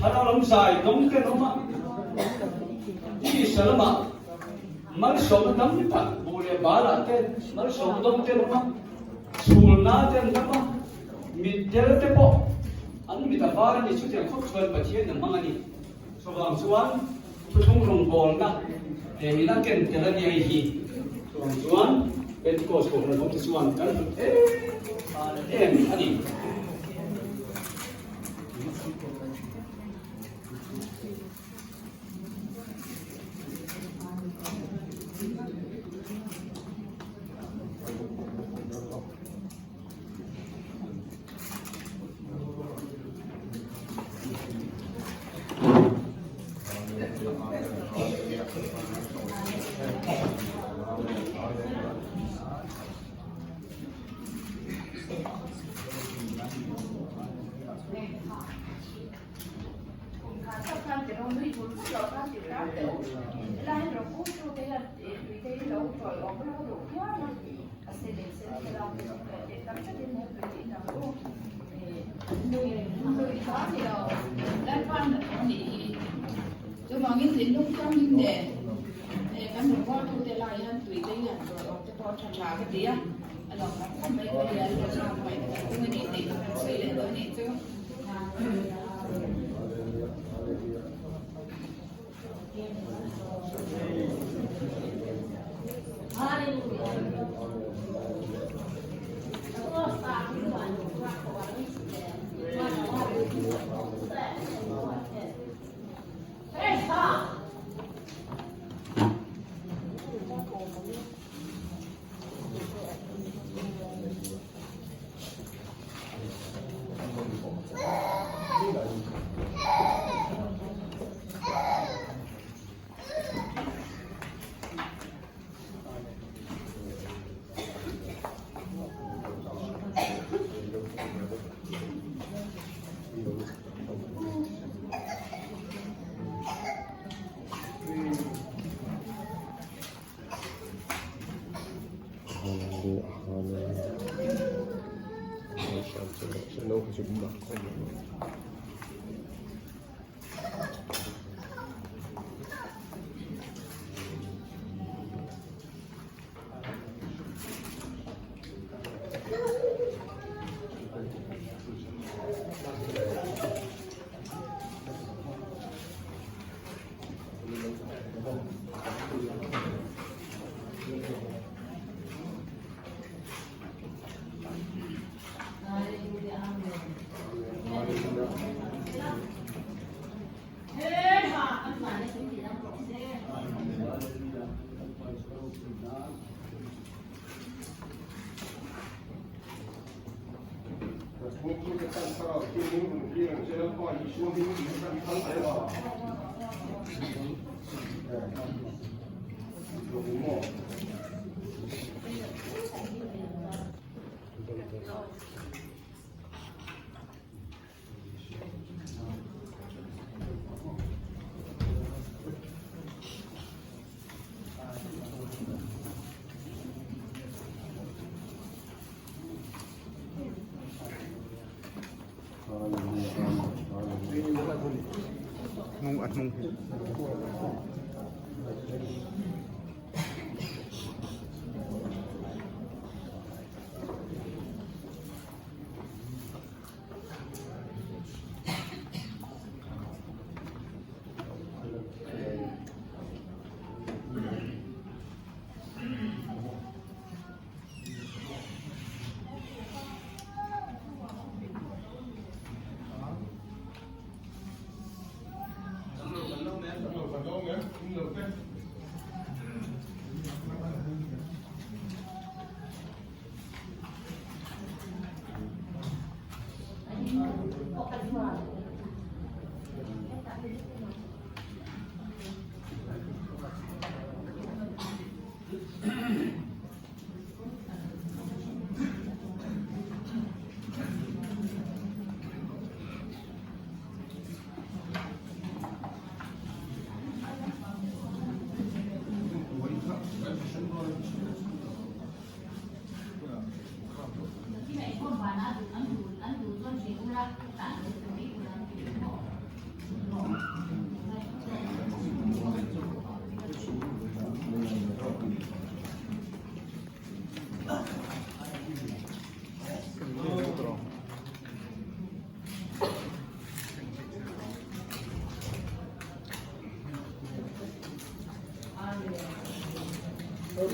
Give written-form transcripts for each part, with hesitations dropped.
Thlarau lam zai dawng te an awm a, tisa lamah malsawmna tam tak buh leh balah te malsawmna dawng te an awm a, chhulna te an dam a, mitdel te pawh an mit a var a ni. Chutiang khawp chuan Pathian a hmang a ni. Chuvang chuan thuthlung rawngbawlna eng in a ken tel a nia hei hi. Chuvang chuan Pentecost kohhran ho te chuan kan hlut em em a ni. Chuvangin thinlung thianghlim nen kan rawngbawltute lai hian tuite hian chawi awm te pawh tha tha ka ti a, a lawm lam khawp mai ka nia, chu chuan hmai ka kan tum a ni tih ka han sawi leh dawn a nih chu. Hnung a hnung hi. A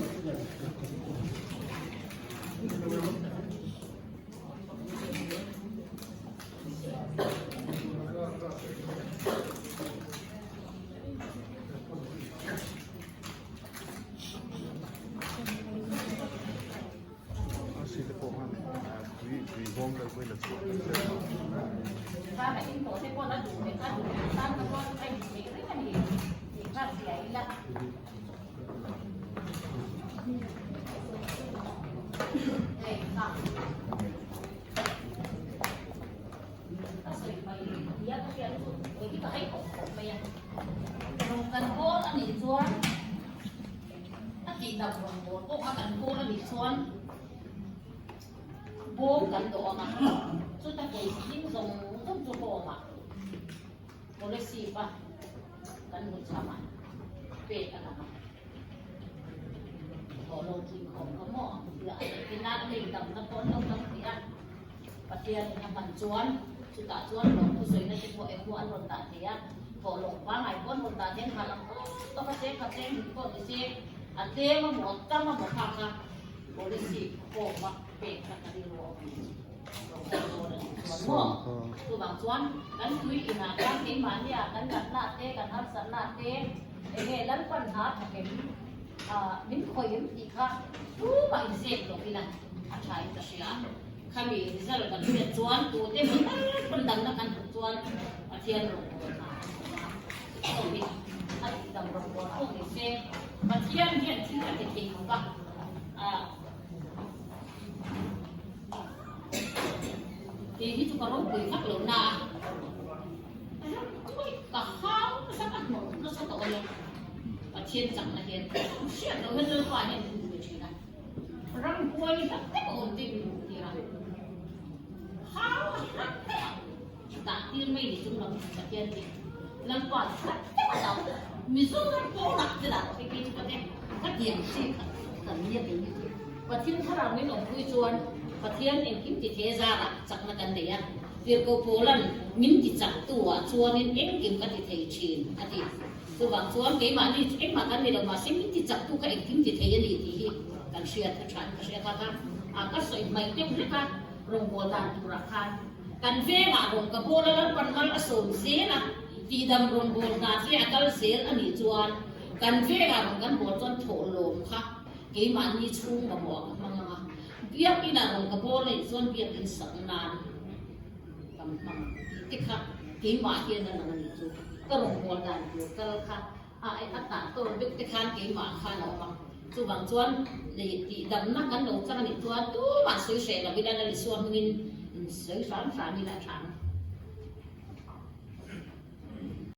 tihdam rawngbâwl pawh kha kan kawl a nih chuan bawm kan dawh ang a, chuta pawisa hlim zawng zawng chu home ah policy pa kan hmu cham a, pek a lang a, thawh lo tling khawm kha maw ang tia a leh tin a, a lei damna pawh an lo dam tih a, Pathian in a hman chuan chutah chuan lawm thusawi na te pawh engmaw an rawn dah thei a, thawh lawm pangngai pawh an rawn dah thei a, nghah lang tawk tawk a cheng khat cheng hnih pawh ni se a tlem a maw a tam a maw kha kha policy form a pek kha ka rilru a awm a ni rawn kal dawn a nih chuan maw chuvang chuan kan tui inah khan keimahnia kan natna te kan harsatna te enge Lalpan hna thakem ah min khawih em tih kha tumah inzep lo ila a tha in ka hria. Khami result kan hriat chuan tute maw tal pawn damna kan hmuh chuan Pathian rawngbâwl hna kan hmu a, chutawk hi a tihdam rawngbâwl pawh ni se Pathian hian thil a ti thei khawp a, ah kei hi chu ka ropui vak lo na a, ramtuai ka hau nasa ka hnawh nasa tawh a nia, Pathian chakna hian hriat loh hian Lalpa hian min hmu ve thin a. Ramhuai tak tak a awm tih min hmuh tir a. Hau a hlat tak a dah tir mai ni chung lam Pathian tih Lalpa hlat tak a dah Mizoram pawnah te dah rawh hei chu ka te ka tiang hri khat kan nia kei hi chu Pathian thlarau min awmpui chuan Pathian engkim ti the zarah chakna kan nei a Tirhkoh Paulan min ti chak tu ah chuanin engkim ka ti thei thin a ti. Chuvang chuan keimahni chu engmah kan ni lo mahse min ti chak tu kha engkim ti thei a ni tih hi kan hriat a tha in ka hria kha kha a ka sawi hmaih deuh hlek a rawngbâwl dan turah khan kan vengah rawn ka bawl a Lalpan mal a sawm zel a tihdam rawngbâwl hna te a kal zel a nih chuan kan vengah rawn kan bawl chuan thawhlawm kha keimahni chhung mamawh ka hmang ang a biakinah rawn ka bawl a nih chuan biakin sak nan kan hmang ang tih te kha keimah hian a lang a nih chu. Ka rawngbâwl dan tur kal kha a a tah tawr deuh te khan keimah khan a awm a, chuvang chuan lei tihdamna kan lo chang a nih chuan tumah sawi hreh lo ila Lalisua hmingin in sawi hram hram ila a tha ang.